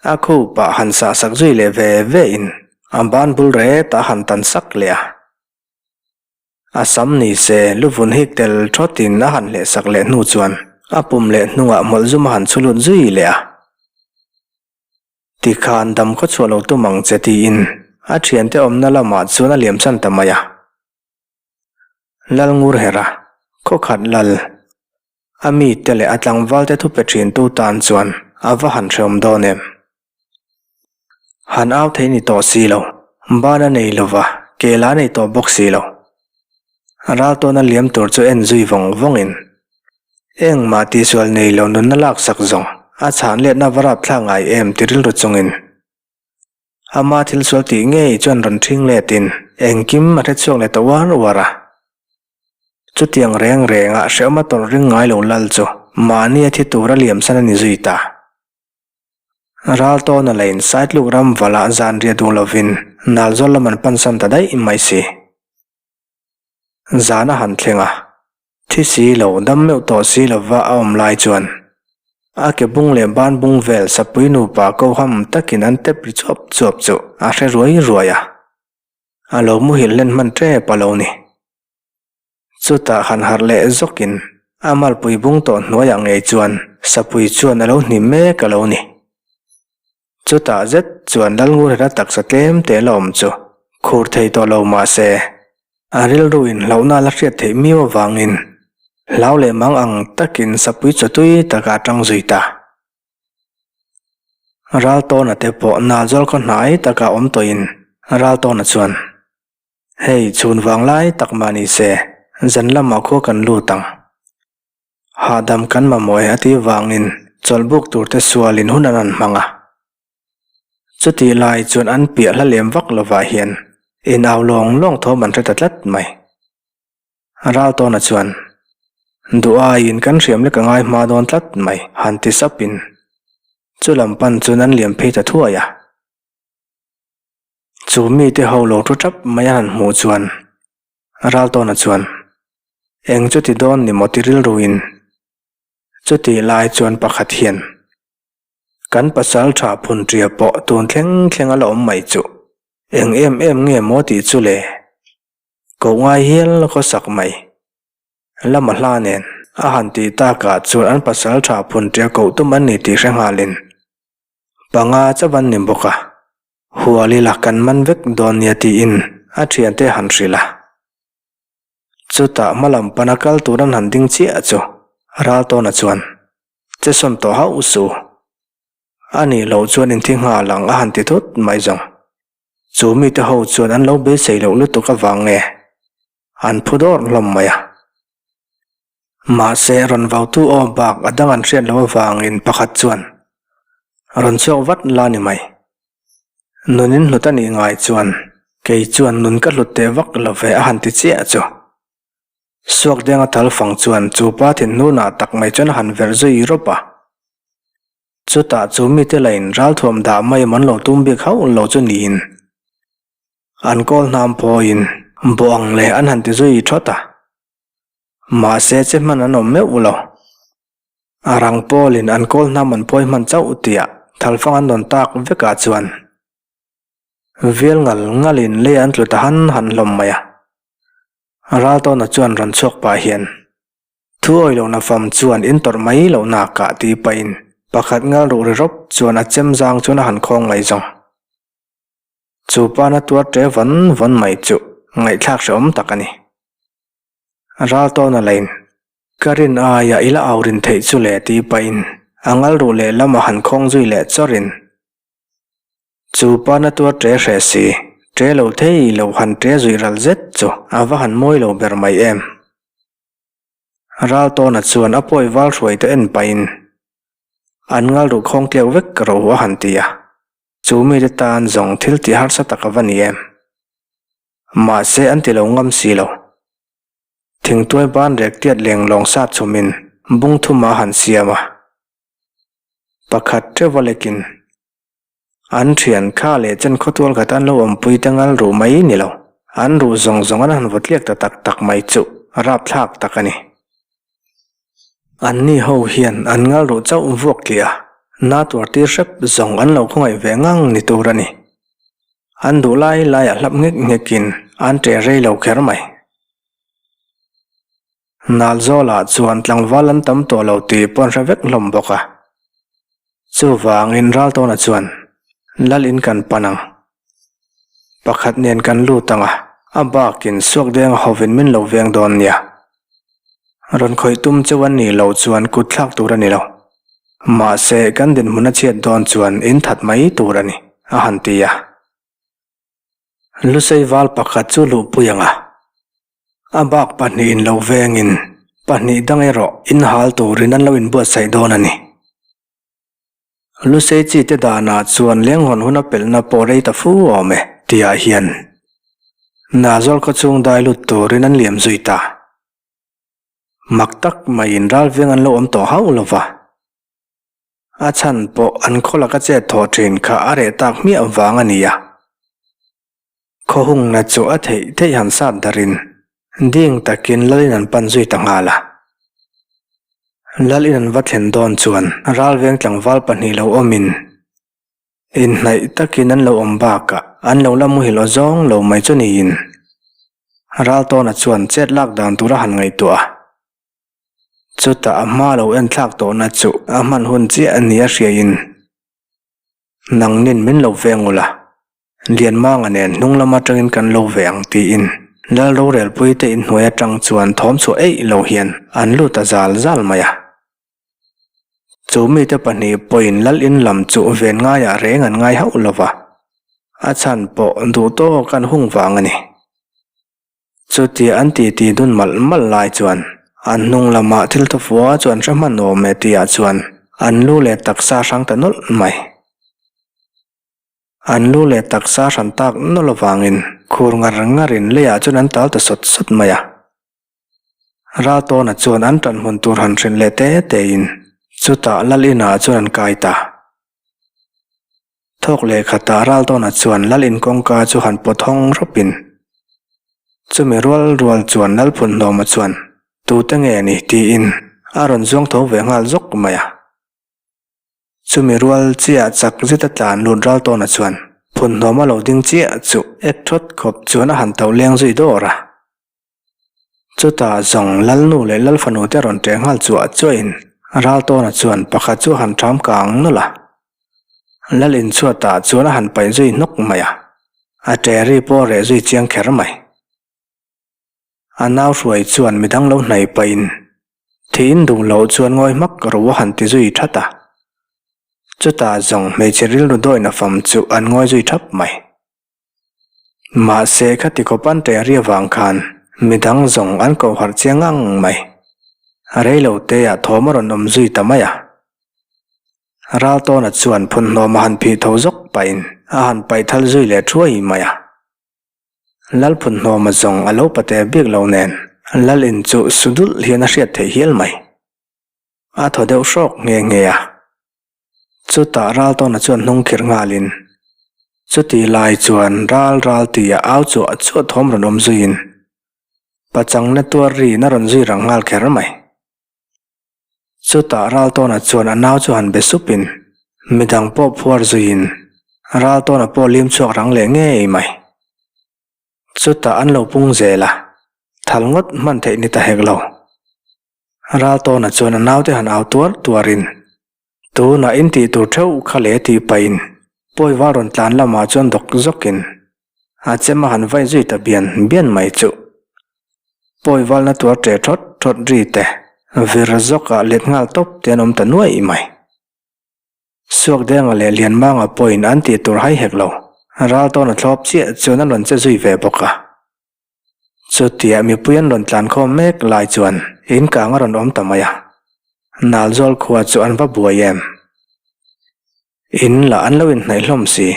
Speaker 1: A khupah han sah sak zui leh ve ve in a ban bul ret a han tan sak leh a. A sam ni se, luvun hik tel thawtin a han hlehsak leh hnu chuan a pum leh hnungah hmawlh zum a han chhu lut zui leh a. Tikhan dam khaw chhuah lo tum ang che tiin a thiante awmna lamah chuan a liamsan ta mai a. Lalngurhera, khawkhat lal, a mite leh a tlangvalte thupe thintu tan chuan a va han hrehawm dawn em? Han au thei ni tawh si lo, ban a nei lova, kel a nei tawh bawk si lo. Ral tawna liam tur chu en zui vawng vawngin, engmah tihsual nei lo nunna laksak zawng a chhan letna va rapthlak ngai em ti rilru chungin, ama thil sual tih ngei chuan rawn ṭhing letin engkim a hre chhuak leh ta uar uar a. Chutiang reng rengah hrehawm a tawrh ring ngai lo lal chu mahni a thi tura liamsan a ni zui ta. Ral tawna la in Saitluk ram valah zan riah duh lovin Nalzawl lam an pansan ta daih mai si. Zan a han thleng a, Thi si lo, dam meuh tawh si lova a awm lai chuan a ke bung leh ban bung vel sapui nupa ko ham takin an tep ri chuap chuap chu a hre ruai ruai a. A lo muhilh hlen hman tep a lo ni. Chutah han harh leh zawkin a malpui bung tawh hnuaiah ngei chuan sapui chuan a lo hnim mek a lo ni. Chutah zet chuan Lalngurhela taksa tlem te la awm chu khur thei tawh lo mah se, a rilru in hlauhna la hriat theih miau avangin hlau leh mang ang takin sapui chaw tui takah a tang zui ta. Raltawna te pawh Nalzawl khaw hnai takah awm tawhin Raltawna chuan, Hei chhun vang lai tak mah ni se, zan lamah khua kan lut ang. Hahdam kan mamawh e a tih vangin chawlhbuk turte sualin hun an rawn hmang a. Chutih lai chuan an piah hla lem vak lovah hian in au lawng lawng thawm an hre ta tlat mai. Raltawna chuan, Duh aiin kan hriam lek a ngai hma dawn tlat mai, han ti sapin chu lam pan chuan an liam phei ta thuai a. Chu mite ho lo thu thap mai a han hmuh chuan Raltawna chuan, Eng chuti dawn ni maw ti rilruin? Chutih lai chuan pakhat hian, Kan pasal tha phun ṭia pawh tun thleng thleng a la awm mai chuh, eng em em nge maw tih chu le? Koh ngai hial khawsak mai. Lama hla nen a han tih takah chuan an pasal tha phun ṭia koh tum an ni tih hre nghalin panga chauh an ni bawk a. Hual ila kan man vek dawn nia tiin a thiante han hrilh a. Chutah hmalam pana kal tur an han ding chiah chu Raltawna chuan, Che sawn tawh hauh suh. A nih loh chuan inthi nghal ang a han ti thut mai zawng. Chu mite ho chuan an lo beisei loh lutuk avang nge an phu dawr hlawm mai a. Mahse, rawn vautu aw bak a dang an hriat loh avangin pakhat chuan rawn chhuak vat la ni mai. Nun in hlut a nih ngai chuan kei chuan nun ka hlut teh vak lo ve a han ti chiah chu. Suak denga thal fang chuan chu pa thinhnunah tak mai chuan a han verh zui rawp a. Chutah chu mite lain ralthuam dah mai an lo tum bik hauh lo chu niin an kawl hnam phawiin bawh ang leh an han ti zui thawt a. Mahse che hman an awm meuh lo. A rang pawlin an kawl hnam an phawi hman chauh tiah thalfang an rawn tak vekah chuan vial ngal ngalin lei an tlu ta han han hlawm mai a. Raltawna chuan rawn chhuak pah hian thu awi lohna fam chuan in tawrh mai lohna kah tih pahin pakhat ngal ruh ri rawp chuan a chem zang chuan a han khawng mai zawng. Chu pana tuar ṭe vawn vawn mai chu ngaihthlak hrehawm tak a ni. Raltawna lain, Ka rin aia i la au rin theih chu le tih pahin a ngal ruh lehlam a han khawng zui leh chawrin. Chu pana tuar ṭe hreh si, ṭe lo thei lo han ṭe zuih ral zet chu a va han mawi lo ber mai em. Raltawna chuan a pawi val hruai te en pahin an ngal ruh khawng tliak vek ro a han ti a. Chu mite tan zawng thil tih harsa tak a va ni em? Mahse an ti lo ngam si lo. Thingtuai ban rek tiat leng lawng sat chhumin bung thum a han siam a. Pakhat teuh a lekin an thian kha leh chen khawtual khat an lo awmpui te ngal ruh mai ni lo. An ruh zawng zawng an han vawtliak ta tak tak mai chu rapthlak tak a ni. Anni ho hian an ngal ruh chauh vuak tliah a, na tuar tir hrep zawng an lo khawngaih ve ngang ni tur a ni. An duh lai laiah hlap nghek nghekin an ṭe rei lo kher mai. Nalzawlah chuan tlangval an tam tawh lo tih pawh an hre vek hlawm bawk a. Chuvangin Raltawna chuan, Lal in kan pan ang. Pakhat nen kan lut ang a, a bakin suak deng hovin min lo veng dawn nia. Rawn khawih tum cheu an nih loh chuan kut thlak tur a ni lo. Mahse, kan dinhmun a chhiat dawn chuan in that mai tur a ni, a han ti a. Lusei val pakhat chu luhpui ang a, a bak pahnihin lo vengin pahnih dang erawh in hal turin an lo inbuatsaih dawn a ni. Lusei chi te danah chuan lenghawn hun a pelhna pawh rei ta fu awm e tihah hian Nazawr khaw chung dai lut turin an liam zui ta. Mak tak maiin ralveng an lo awm tawh hauh lo va. A chhan pawh an khaw laka chet thawh thin kha a reh tak hmiah vang a ni a. Khaw hungna chu a theih theih han sat darin. Ding takin Lalin an pan zui ta nghal a. Lalin an va thlen dawn chuan ralveng tlangval pahnih lo awmin inhnaih takin an lo awm bakah an lo la muhil aw zawng lo mai chu niin Raltawna chuan chet lak dan tur a han ngaihtuah a. Chutah a hma lo en thlak tawhna chu a hman hun chiah a ni a hriain nangnin min lo veng ula, Lianmanga nen hnung lam atangin kan lo ve ang tiin Lal rorelpuite inhnuai atang chuan thawm chhuah eih lo hian an lut a zal zal mai a. Chu mite pahnih pawhin Lal in lam chu ven ngaiah reng an ngai hauh lo va, a chhan pawh duh tawk an hung vang a ni. Chutia an titi dun malh malh lai chuan an hnung lamah thil thufua chu an hre hman awm e tihah chuan an lu leh taksa hrang ta nawlh mai. An lu leh taksa hran tak nawlh avangin khur ngar ngarin leiah chuan an tal ta sawt sawt mai a. Raltawna chuan an tan hmun tur han hrilh leh te tein chutah Lal inah chuan an kai ta. Thawk leh khatah Raltawna chuan Lal in kawngka chu han pawt hawng rawpin chumi rual rual chuan Lalphunhnawma chuan tute nge ni tiin a rawn zuang tho ve nghal zawk mai a. Chumi rual chiah chak zeta tlan lut Raltawna chuan phunhnawma lo ding chiah chu ek thawt khawp chuan a han tauh leng zui dawr a. Chutah zawng Lalnu leh Lalfanu te rawn ṭeh nghal chuah chuahin Raltawna chuan pakhat chu a han ṭham kang nawlh a. Lal inchhuatah chuan a han paih zui hnawk mai a, a ṭeh ri pawh a reh zui chiang kher mai. A nau hruai chuan midang lo hnaih pahin thiin duh loh chuan ngawi hmak ro a han ti zui that a. Chutah zawng hmeichhe rilru dawina fam chu an ngawi zui thap mai. Mahse khati khawp an ṭeh ri avang khan midang zawng an koh harh chiang ngang mai. Reilo teah thawm a rawn awm zui ta mai a. Raltawna chuan phunhnawm a han phih tho zawk pahin a han paih thal zui leh thuai mai a. Lalphunhnawma zawng a lo pate bik lo nen Lal in chu su dulh hian a hriat theih hial mai. A thaw deuh hrawk nghe nghe a. Chutah Raltawna chuan hnung khirh nghalin chuti lai chuan ral ral tia au chuah chuah thawm rawn awm zuiin pachangna tuar riin a rawn zui rang nghal kher mai. Chutah Raltawna chuan a nau chu han be supin midang pawh phuar zuiin Raltawna pawh lim chhuak rang leh ngei mai. Chutah an lo pung zel a, thal ngawt hman theih ni ta hek lo. Raltawna chuan a naute han au tuar tuarin tunah in tih tur theuh kha le tih pahin pawival rawn tlan lamah chuan dawk zawkin a chem a han vaih zui ta bian bian mai chu. Pawivalna tuar ṭe ṭhawt ṭhawt ri te vir zawkah let nghal tawp te an awm ta nuaih mai. Suakdenga leh Lianmanga pawhin an tih tur hai hek lo. Raltawna thlawp chiah chuan an rawn che zui ve bawk a. Chutia mipui an rawn tlan khawm mek lai chuan in kang a rawn awm ta mai a. Nalzawl khua chu an va buai em? In lah an lo inhnaih hlawm si.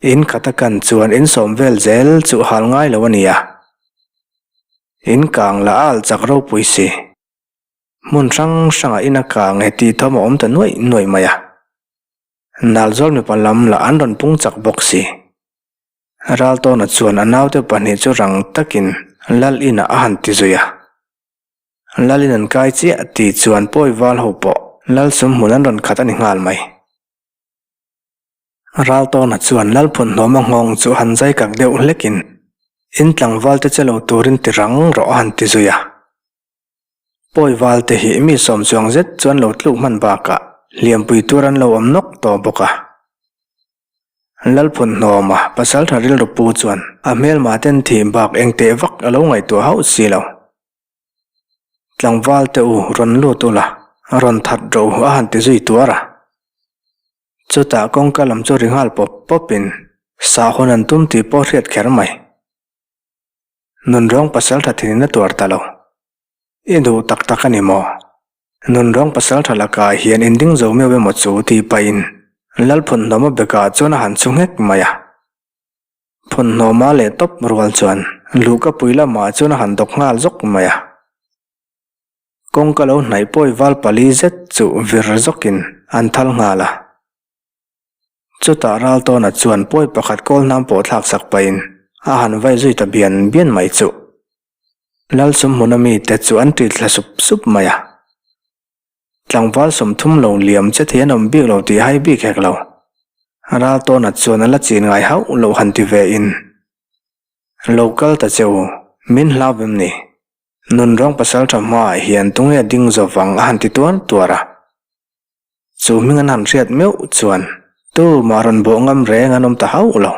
Speaker 1: In khat a kan chuan in sawm vel zel chu hal ngai lo a ni a. In kang lah a alh chak ropui si. Hmun hrang hrangah in a kang e tih thawm a awm ta nuaih nuaih mai a. Nalzawl mipa lam lah an rawn pung chak bawk si. Raltawna chuan a naute pahnih chu rang takin Lal inah a han ti zui a. Lal in an kai chiah tih chuan pawi val ho pawh Lal sum hmun an rawn khat a ni nghal mai. Raltawna chuan Lal phunhnawma nghawng chu han zai kak deuh hlekin in tlangval te che lo turin ti rang rawh a han ti zui a. Pawi val te hi mi sawm chuang zet chuan lo tluk hman bakah hliampui tur an lo awm nawk tawh bawk a. Lalphunhnawma pasaltha rilru pu chuan a hmelma ten thih bak eng teh vak a lo ngaihtuah hauh si lo. Tlangval te u rawn lut ula, rawn that rawh u a han ti zui tuar a. Chutah kawngka lam chu ri nghal pawp pawpin sahhawn an tum tih pawh hriat kher mai. Nunrawng pasaltha thinin a tuar ta lo. I duh tak tak a ni maw? Nunrawng pasaltha lakah hian in ding zo meuh emaw chu tih pahin Lalphunhnawma bekah chuan a han chu nghek mai a. Phunhnawma leh tawp rual chuan luhka pui lamah chuan a han dawk nghal zawk mai a. Kawngka lo hnaih pawi val pali zet chu vir zawkin an thal nghal a. Chutah Raltawna chuan pawi pakhat kawl hnam pawh thlak sak pahin a han vai zui ta bian bian mai chu. Lalsumhmuna mite chu an ṭil thla sup sup mai a. Tlangval 30 lo liam che thei an awm bik lo tih hai bik hek lo. Raltawna chuan a la chin ngai hauh loh han ti ve in. Lo kal ta che u, min hlau em ni? Nunrawng pasalṭha hmaah hian tunge ding zawvang a han ti tuar tuar a. Chu hming an han hriat meuh chuan tumah rawn bawh ngam reng an awm ta hauh lo.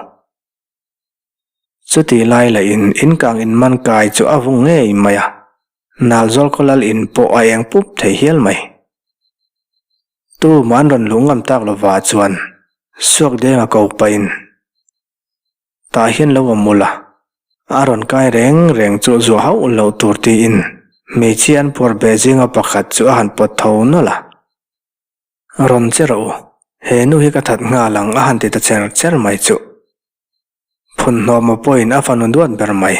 Speaker 1: Chutih lai lahin inkang inman kai chu a vung ngei mai a, Nalzawl khawlal in pawh a eng pup thei hial mai. Tumah an rawn luh ngam tak lova chuan Suakdenga ko pahin tah hian lo awm ula, a rawn kai reng reng chu zuah hauh loh tur tiin hmeichhia an phuar beh zinga pakhat chu a han pawt tho nawlh a. Rawn che rawh u, he nu hi ka that nghal ang a han ti ta cher cher mai chuh. Phunhnawma pawhin a fanu duat ber mai.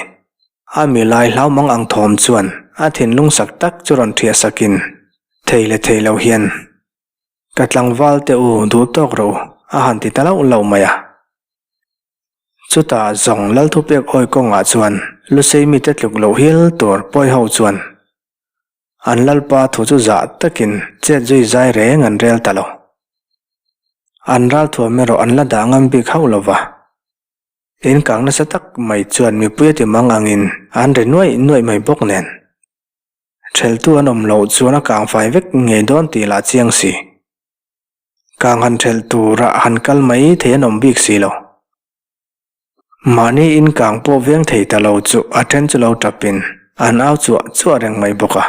Speaker 1: A mi lai hlau mang ang thawm chuan a thinlung sak tak chu rawn thiah sakin thei leh thei lo hian, Ka tlangval te u duh tawk rawh u a han ti ta lauh lauh mai a. Chutah zawng Lalthupek awi kawngah chuan Lusei mite tluk loh hial tur pawi ho chuan An lalpa thu chu zah takin chet zui zai reng an rel ta lo. An ralthuam erawh an la dah ngam bik hauh lo va. In kang nasa tak mai chuan mipui a ti mang angin an ri nuaih nuaih mai bawk nen. Theltu an awm loh chuan a kang fai vek ngei dawn tih lah chiang si. Kang han thelh turah han kal mai thei an awm bik si lo. Mahni in kang pawh veng thei ta lo chu a then chu lo tapin an au chuah chuah reng mai bawk a.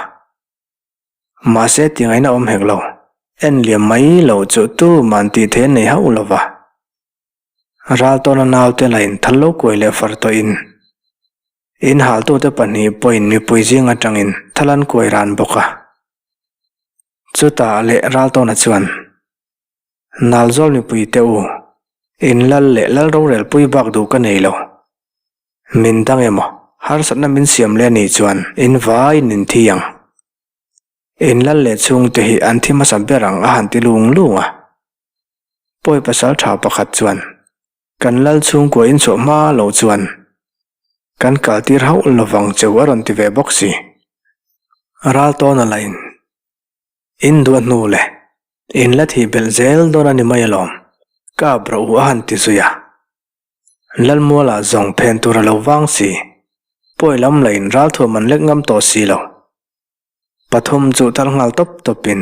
Speaker 1: Mahse tingaihna awm hek lo, en liam mai lo chu tuman tih thei an nei hauh lo va. Raltawna naute la in thal lo kuai leh far tawhin in haltute pahnih pawhin mipui zing atangin thal an kuai ran bawk a. Chutah leh Raltawna chuan. Nalzawl mipui te u, in lal leh lal rorel pui bak duh ka nei lo. Min dang emaw, harsatna min siam leh a nih chuan in vaiin in thi ang. In lal leh chhungte hi an thi hmasa ber ang a han ti lung lung a. Pawi pasal tha pakhat chuan, Kan lal chhungkua in chhuah hma lo chuan kan kal tir hauh lovang cheu a rawn ti ve bawk si. Raltawna lain. In duah hnu le, in la thih belh zel dawn a ni mai alawm, ka ap rawh u a han ti zui a. Lalmualah zawng phen tur a lo vang si, pawi lam la in ralthuam an lek ngam tawh si lo. Pathum chu tal nghal tawp tawpin,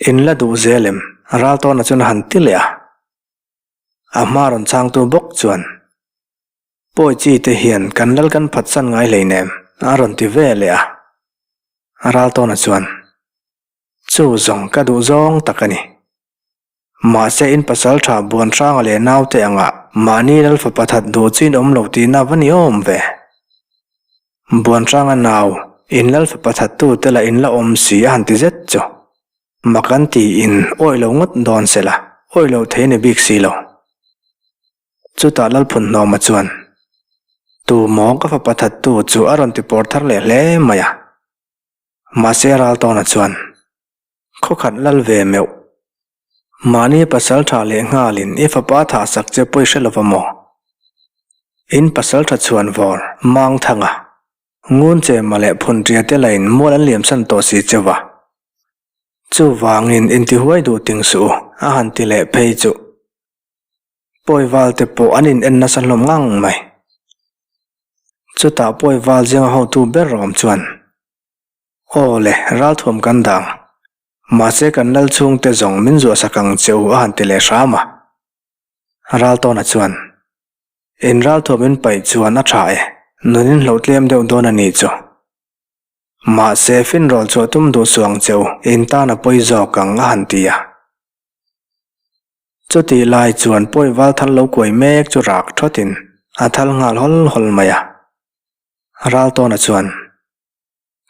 Speaker 1: in la duh zel em, Raltawna chuan a han ti leh a. A hma rawn chhangtu bawk chuan, Pawi chi te hian kan lal kan phatsan ngai hleinem, a rawn ti ve leh a. Raltawna chuan, Chu zawng ka duh zawng tak a ni. Mahse in pasal tha buan hranga leh naute anga mahni lal fapa that duh chu in awm lo tihna va ni awm ve. Buan hranga nau, in lal fapa that tu te lah in la awm si a han ti zet chu. Mak an tiin awih lo ngawt dawn se la, awih loh thei a ni bik si lo. Chutah Lalphunhnawma chuan, Tu maw ka fapa thattu chu a rawn ti pawr thar leh hle mai a. Mahse Raltawna chuan, Khawkhat lal ve meuh. Mahni pasal tha leh nghalin i fapa thah sak che pawi hre lova maw? In pasal tha chhuan vawr, mang thanga. Ngun che ma leh phunṭia te lain mual an liamsan tawh si cheu va. Chuvangin intihuai duh ting suh u, a han ti leh phei chu. Pawi val te pawh an in en nasa hlawm ngang mai. Chutah pawi val zinga hotu ber rawm chuan, Aw le, ralthuam kan dang. Mahse kan lal chhungte zawng min zuahsak ang che u a han ti leh hram a. Raltawna chuan, In ralthuam in paih chuan a tha e, nun in hloh tlem deuh dawn a nih chu. Mahse finrawl chhuah tum duh suh ang che u, in tan a pawi zawk ang a han ti a. Chutih lai chuan pawi val thal lo kuai mek chu rak thawtin a thal nghal hawl hawl mai a. Raltawna chuan,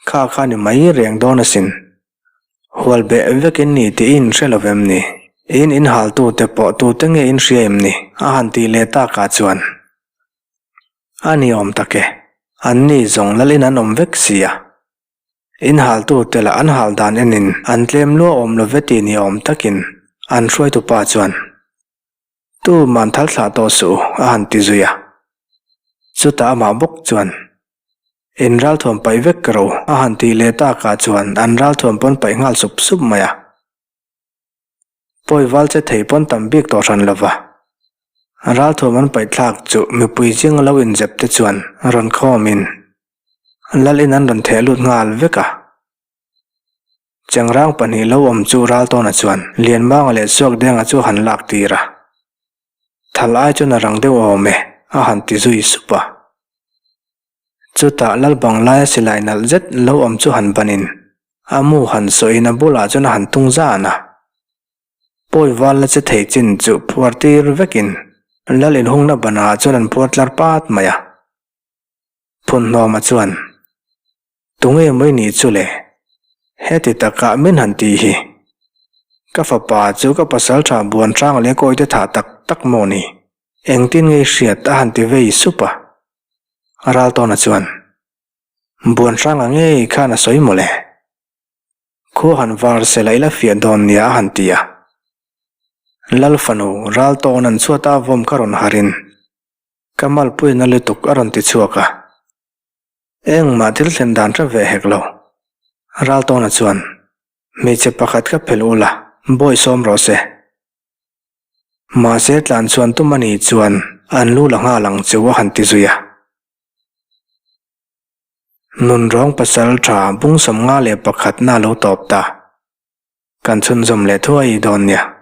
Speaker 1: Kha kha ni mai reng dawn asin. Hual beh vekin ni tih i inhre lo vem ni? In inhaltute pawh tute nge in hria em ni? a han tih leh takah chuan, A ni awm tak e, anni zawng lalin an awm vek si a. In haltute lah an hal dan enin an tlem lua awm lo ve tih ni awm takin an hruaitu pa chuan, Tu man thal thlah tawh suh u, a han ti zui a. Chutah amah bawk chuan, In ralthuam paih vek ro a han tih leh takah chuan an ralthuam pawn paih nghal sup sup mai a. Pawi val che thei pawn tam bik tawh hran lova. Ralthuam an paih thlak chu mipui zinga lo inzep te chuan rawn khawmin lal in an rawn theh lut nghal vek a. Chengrang pahnih lo awm chu Raltawna chuan Lianmanga leh Suakdenga chu han lak tir a. Thal ai chuan a rang deuh awm e, a han ti zui sup a. Chutah Lalbanglaia silai nalh zet lo awm chu han banin a mu han sawiin a bulah chuan a han tung zan a. Pawi val la che thei chin chu phuar tir vekin Lal inhungna banah chuan an phuar tlar pat mai a. Phunhnawma chuan, Tunge mai nih chu le? Heti takah min han tih hi. Ka fapa chu ka pasal tha buan hrang leh kawite thah tak tak maw ni? Engtin ngei hriat a han ti vei sup a. Raltawna chuan, Buan hranga ngei khan a sawi mawle. Khua han var se la ila fiah dawn nia a han ti a. Lal fanu Raltawna'n chhuata vawm kha rawn harin, Ka malpuina lutuk a rawn ti chhuak a. Engmah thil thlen dan hre ve hek lo. Raltawna chuan, Hmeichhe pakhat kha phelh ula, bawi sawm rawh se. Mahse tlan chhuan tum a nih chuan an lu la nghal ang chu a han ti zui a. Nunrawng pasal tha bung 51 na lo tawp ta. Kan chhunzawm leh thuai dawn nia.